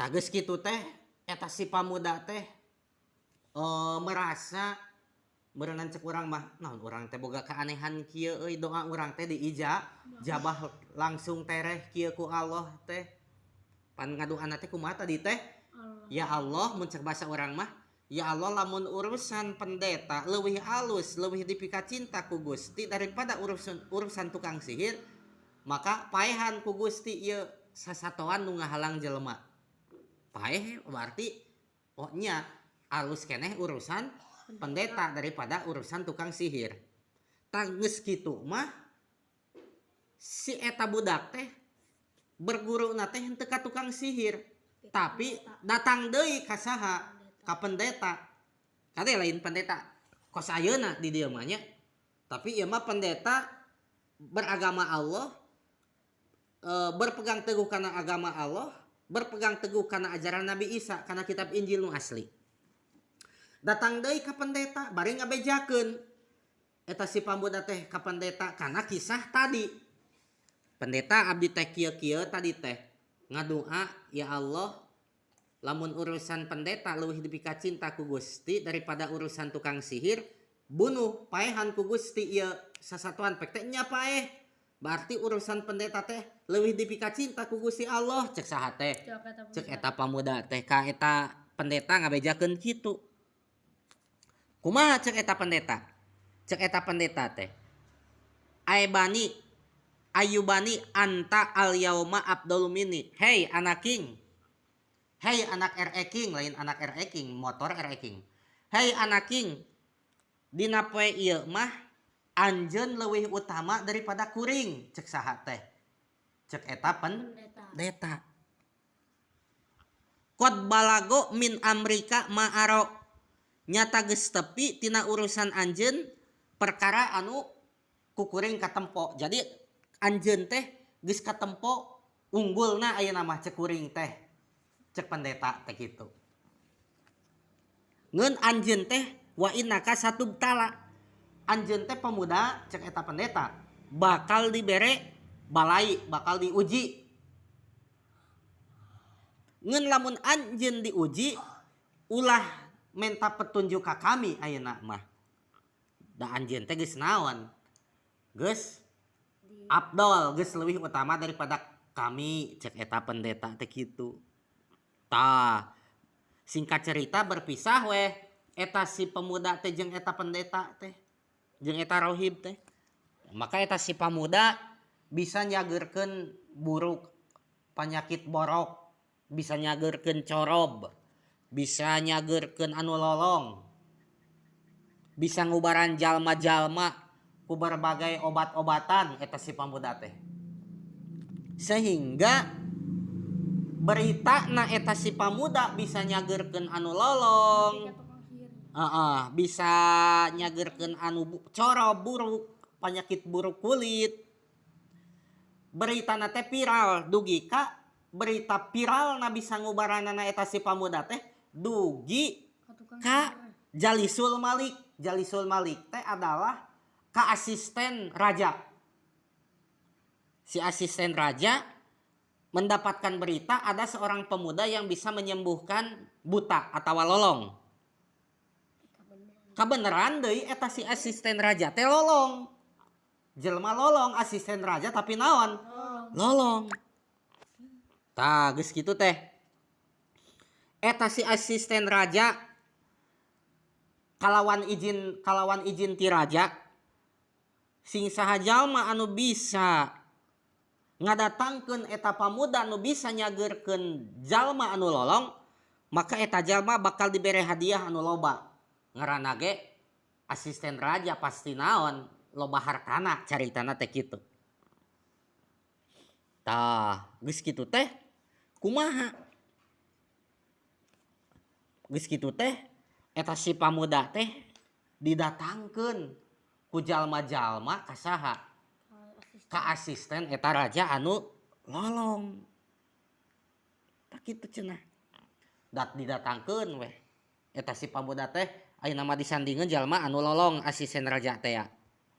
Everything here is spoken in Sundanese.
Tah, geus kitu teh eta si pamuda teh merasa meureunan cek urang mah, naon urang teh boga keanehan kieu euy, doa urang teh diijabah langsung tereh kieu ku Allah teh. Pan ngadoana teh kumaha tadi teh? Allah. Ya Allah, mun cek bahasa urang mah, ya Allah, lamun urusan pendeta leuwih alus, leuwih dipikacinta ku Gusti daripada urusan urusan tukang sihir, maka paehan ku Gusti ieu sasatoan nu ngahalang jelema. Paeh berarti, oh nya, alus keneh urusan pendeta daripada urusan tukang sihir. Tah, geus kitu mah si eta budak teh berguru teh henteu ka tukang sihir, tapi datang deui ka saha? Ka pendeta. Kade, lain pendeta kos ayeuna di dieu mah nya, tapi ieu mah pendeta beragama Allah, berpegang teguh kana agama Allah, berpegang teguh kana ajaran Nabi Isa, kana kitab Injil nu asli. Datang deui ka pendeta bari ngabejakeun eta si pamuda teh ka pendeta kana kisah tadi. "Pendeta, abdi teh kieu-kieu, tadi teh ngadoa, ya Allah, lamun urusan pendeta leuwih dipikacinta ku Gusti daripada urusan tukang sihir, bunuh, paehan ku Gusti ieu sasatuan." Pek teh nya paeh, berarti urusan pendeta teh leuwih dipikacinta ku Gusti Allah. Cek saha teh? Cek eta. Cek eta pamuda teh ka eta pendeta, ngabejakeun kitu. Kumaha cek eta pendeta? Cek eta pendeta teh, "Ai bani, ayubani, anta al yauma afdalu minni." Hei anak king, hei anak RE King, lain anak RE King motor, RE King. Hei anak king, dina poe ieu mah anjeun leuwih utama daripada kuring. Cek saha teh? Cek eta pendeta. Pendeta. "Qad balaga min amrika ma ara." Nyata geus tepi tina urusan anjeun perkara anu ku kuring katempo. Jadi anjeun teh geus katempo unggulna ayeuna mah, cek kuring teh, cek pendeta teh kitu. Ngeun anjeun teh, "Wa innaka satubtala." Anjeun teh, pemuda, cek eta pendeta, bakal dibere balai, bakal diuji. Ngeun lamun anjeun diuji, ulah menta petunjuk ka kami ayeuna mah. Da anjeun teh geus naon? Geus afdol, geus leuwih utama daripada kami, cek eta pendeta teh kitu. Tah, singkat cerita berpisah weh eta si pemuda teh jeung eta pendeta teh, jeung eta rohib teh. Maka eta si pamuda bisa nyageurkeun buruk, penyakit borok, bisa nyageurkeun corob, bisa nyageurkeun anu lolong, bisa ngubaran jalma-jalma ku berbagai obat-obatan eta si pamuda teh, sehingga berita na eta si pamuda bisa nyageurkeun anu lolong. Ketika tukang sihir. Heeh, bisa nyageurkeun anu corob buruk, penyakit buruk kulit. Berita teh viral dugi ka berita viral na bisa ngubaranana eta si pamuda teh dugi ka tukang ka sihir. Jalisul Malik. Jalisul Malik teh adalah ka asisten raja. Si asisten raja mendapatkan berita ada seorang pemuda yang bisa menyembuhkan buta atau lolong. Kabeneran. Kabeneran deui eta si asisten raja teh lolong. Jelema lolong, asisten raja, tapi naon? Lolong. Lolong. Tah, geus kitu teh eta si asisten raja kalawan izin ti raja, sing saha jalma anu bisa ngadatangkeun eta pamuda anu bisa nyageurkeun jalma anu lolong, maka eta jalma bakal dibere hadiah anu loba. Ngaranna ge asisten raja, pasti naon, loba hartana, caritana teh kitu. Tah, geus kitu teh kumaha? Geus kitu teh eta si pamuda teh didatangkeun ku jalma-jalma ka saha? Ka asisten eta raja anu lolong. Tah, kitu cenah. Dat didatangkeun weh eta si pamuda teh, ayeuna mah disandingeun jalma anu lolong, asisten raja teh ya.